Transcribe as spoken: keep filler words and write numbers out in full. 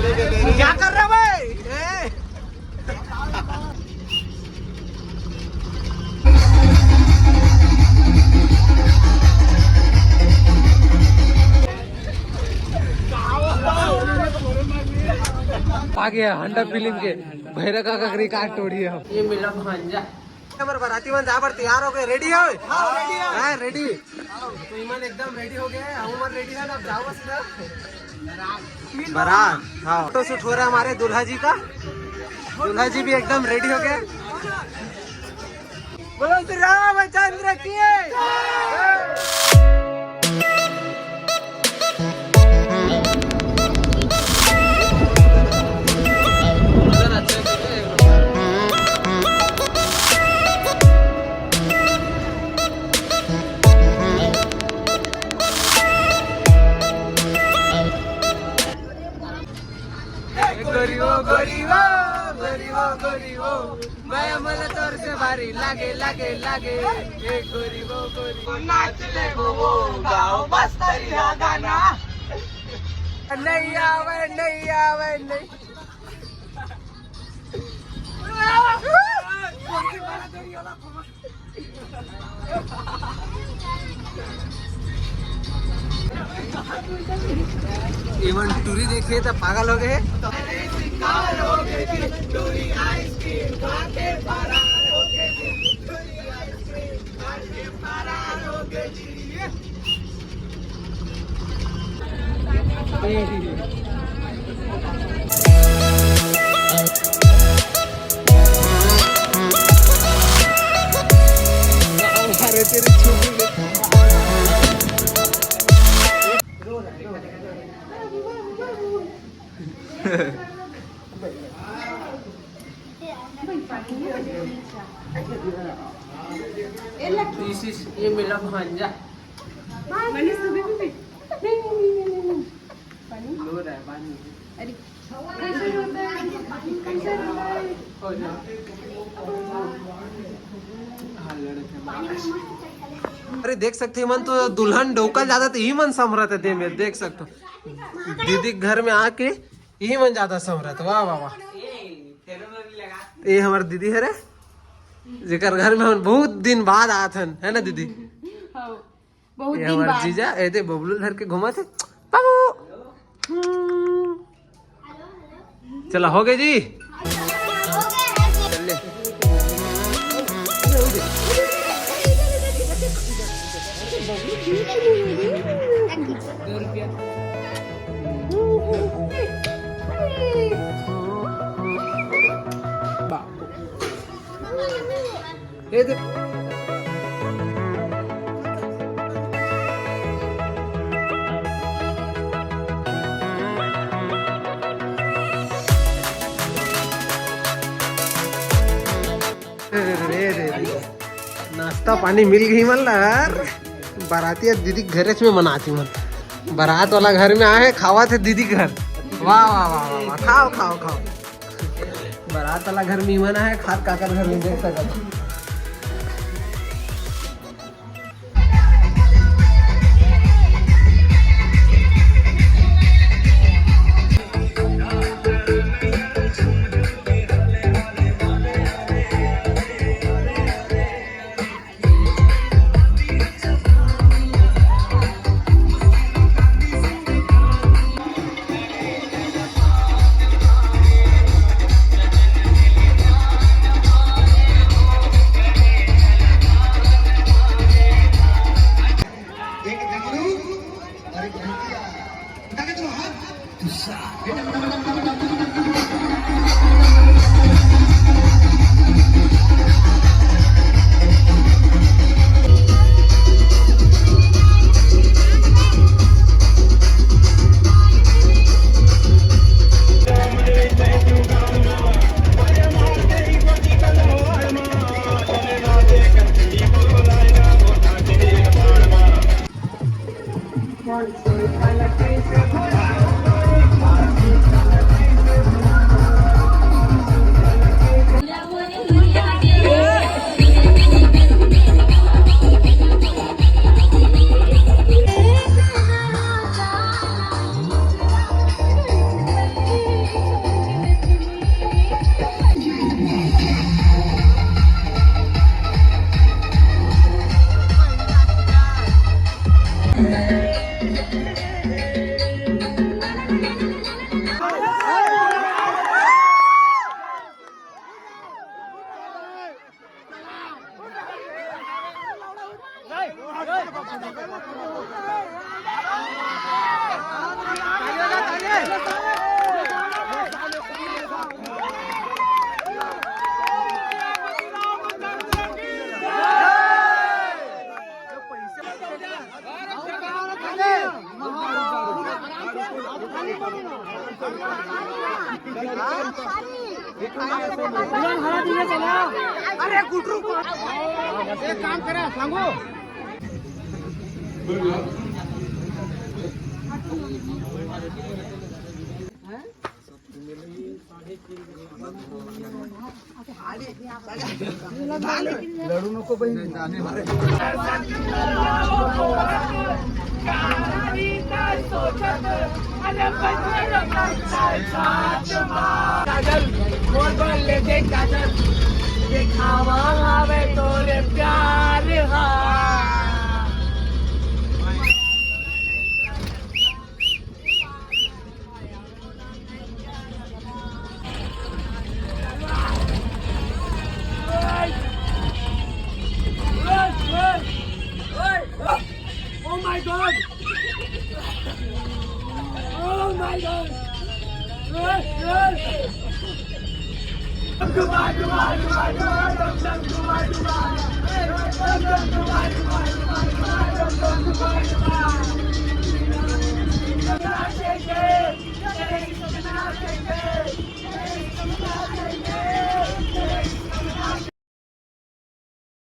क्या कर रहा भाई? ए? आ गया हंडा फिल्म के भैरा काका के रिकॉर्ड तोड़िए हम। ये मिला भांजा। हमर बराती मन जाबर तैयार हो गए, रेडी हो? हाँ, रेडी है। हाँ, रेडी। तो इमन एकदम रेडी हो गए हैं, हम उमन रेडी है ना, अब जाओ बस इधर। बारात, हाँ, फोटो शूट हो रहा है हमारे दूल्हा जी का। दूल्हा जी भी एकदम रेडी हो गए। बोलो श्री रामचंद्र की। गोरी वो, गोरी वो, गोरी वो, गोरी वो, मैं मला तोर से भारी लागे, लागे, लागे। ए गोरी वो, गोरी वो, नाच ले वो, वो गाओ बस्तरिया गाना। नहीं आवे, नहीं आवे, नहीं। इमन टूरी देखिए तो पागल हो गए। This is ये मेरा भांजा। लो रहा है, बाद में। अरे, कैसे होता है? कैसे होता है? हो जाए। हाँ, लड़के। अरे, देख सकते हैं मन तो दुल्हन डोकल जाता तो ही मन संभरत है दे में, देख सकते हो। दीदी के घर में आके इही मन ज्यादा संभरत, वाह, वाह, वाह। ये हमार दीदी हरे, जेकर घर में हम बहुत दिन बाद आत हन, है ना दीदी? हाँ, बहुत ये दिन हमार बाद। जीजा, ए दे बबलू धर के घुमा थे, बाबू। हम्म। चला, हो गए जी। चल ले। नाश्ता पानी मिल गई मन ला यार। बाराती अब दीदी के घरे में मनाती मन। बारात वाला घर में आए, खावा थे दीदी के घर। वाह, वाह, वाह, वाह, वाह। खाओ, खाओ, खाओ। बारात वाला घर में मन आए, खात काकर घर में देख सकत। अरे गुटरू, एक काम करा, सांगू। लड़ू नको बहिनी। काजल, मोर बर ले दे काजल, देखावा हवे तोरे प्यार हा। Oh my God! Oh my God!